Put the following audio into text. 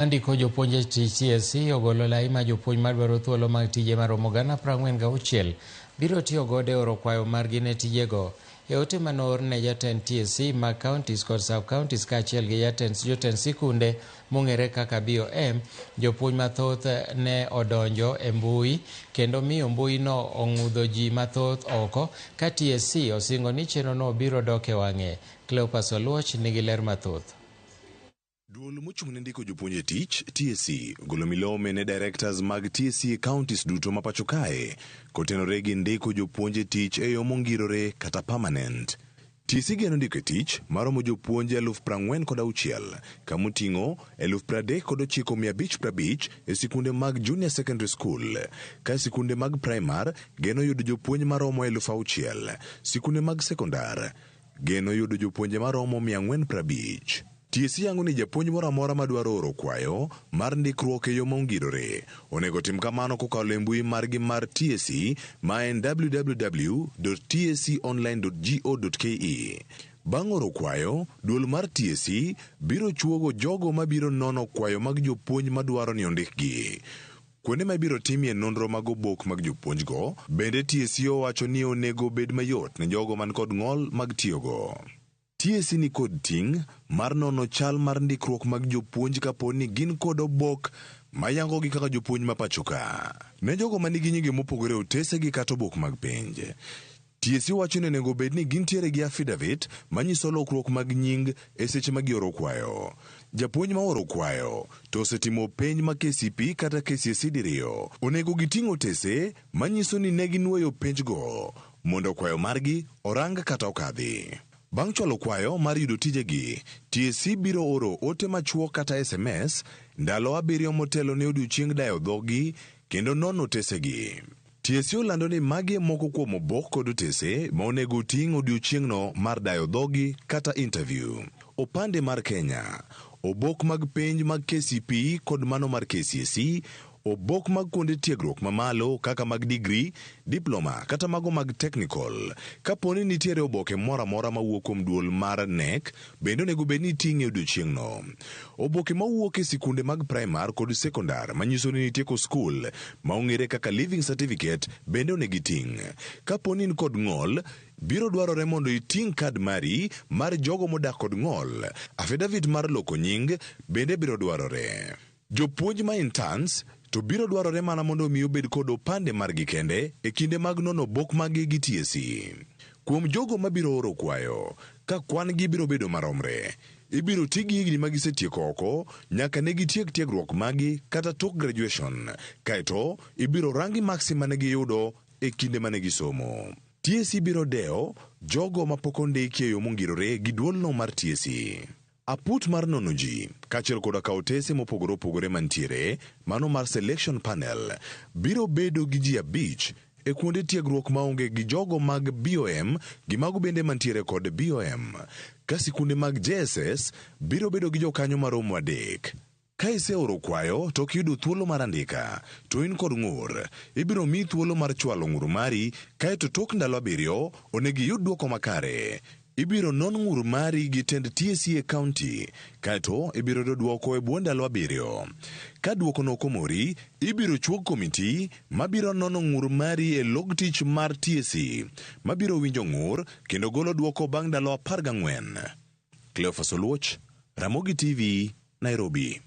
Andiko jopuonj e tich TSC ogolo lai ma jopuonj madwaro thuolo mag tije maromo 46,000 biro tiyo godo e oro kwayo margi ne tijego. E ote mane oor ne jatend TSC mag counties kod sub-counties kaachiel gi jatend jotend sikunde mong'ere kaka BOM, jopuonj mathoth ne odonjo e mbui kendo miyo mbui no ong'udho ji mathoth oko ka TSC osingo ni chenro no biro dok e wang'e. Cleopas Oluoch nigi ler mathoth. Duol mochung' ne ndiko jopuonj e tich, TSC, ogolo milome ne directors mag TSC e counties duto ma pacho kae kotenore gi ndiko jopuonj e tich e yo mongirore kata permanent. TSC geno ndiko e tich maromo jopuonj 46,000 kamoting'o 39,550 e sikunde mag junior secondary school, ka sikunde mag primar geno yudo jopuonj maromo 6,000, sikunde mag sekondar geno yudo jopuonje maromo 450. TSC yango ni japuonj moro amora madwaro oro kwayo mar ndikruok e yo mongirore onego tim kamano kokalo e mbui margi mar TSC ma en www.tsconline.go.ke. Bang' oro kwayo, duol mar TSC biro chuogo jogo mabiro nono kwayo mag jopuonj madwaro ni ondikgi. Kuonde ma ibiro timie nonro mag obok mag jopuonjgo, bende TSC owacho ni onego bed mayot ne jogo man kod ng'ol mag tiyogo. TSC ni kod ting' mar nono chal mar ndikruok mag jopuonj kapo ni gin kod obok mayangogi kaka jopuonj ma pacho ka. Ne jogo manigi nyinge mopogore otesegi kata obok mag penj. TSC wacho ni onego bed ni gintiere gi affidavit manyiso lokruok mag nying e seche ma gioro kwayo. Japuonj ma oro kwayo to osetimo penj ma KCPE kata KCSE diriyo onego giting' otese manyiso ni ne ginuoyo penjgo mondo kwayo margi orang kata okadhi. Bang' chwalo kwayo mar yudo tijegi, TSC biro oro ote machuok kata SMS ndalo 7 motelo ne odiochieng' dayo dhogi kendo nono otesegi. TSC olando ni magi e moko kuom obok kod otese ma onego oting' odiochieng'no mar dayo dhogi kata interview. Opande mar Kenya, obok mag penj mag KCPE kod mano mar KCSE, obok mag kuonde tiegruok mamalo kaka mag digri, diploma kata mago mag technical. Kapo ni nitiere oboke moro amora mawuok kuom duol mar KNEC, bende onego bed ni iting'e odiochieng'no. Oboke mawuok e sikunde mag primar kod sekondar manyiso ni nitieko skul ma ong'ere kaka leaving certificate bende onego iting'. Kapo ni in kod ng'ol, biro dwarore mondo iting' kad mari mar jogo modak kod ng'ol. Affidavit mar loko nying bende biro dwarore. Jopuonj ma interns to biro dwarore mana mondo omi obed kod opande margi kende e kinde mag nono obok maggi gi TSC. Kuom jogo mabiro oro kwayo, ka kwan gi biro bedo maromre, ibiro ti gi higni ma gisetieko oko nyaka ne gitiek tiegruok maggi kata tok graduation, kaeto ibiro rangi maksi mane giyudo e kinde mane gisomo. TSC biro dewo jogo mapok ondiki e yo mongirore gi duolno mar TSC. Aput mar nono ji, kaachiel koda ka otese mopogore opogore mantiere, mano mar selection panel, biro bedo gi ji 5 e kuonde tiegruok maonge gi jogo mag BOM gi mago bende mantiere kod BOM. Ka sikunde mag JSS biro bedo gi jokanyo maromo 3. Ka iseoro kwayo to ok iyudo thuolo mar andika, to in kod ng'ur, ibiro miyi thuolo mar chwalo ng'ur mari kaeto tok ndalo 7 onego iyud dwoko makare. Ibiro non ng'ur mari gi tend TSC e county, kaeto ibiro yudo dwoko e bwo ndalo 7. Ka dwokono ok omori, ibiro chuog komiti mabiro nono ng'ur mari e log tich mar TSC, mabiro winjo ng'ur kendo golo dwoko bang' ndalo 14. Cleophas Oluoch, Ramogi TV, Nairobi.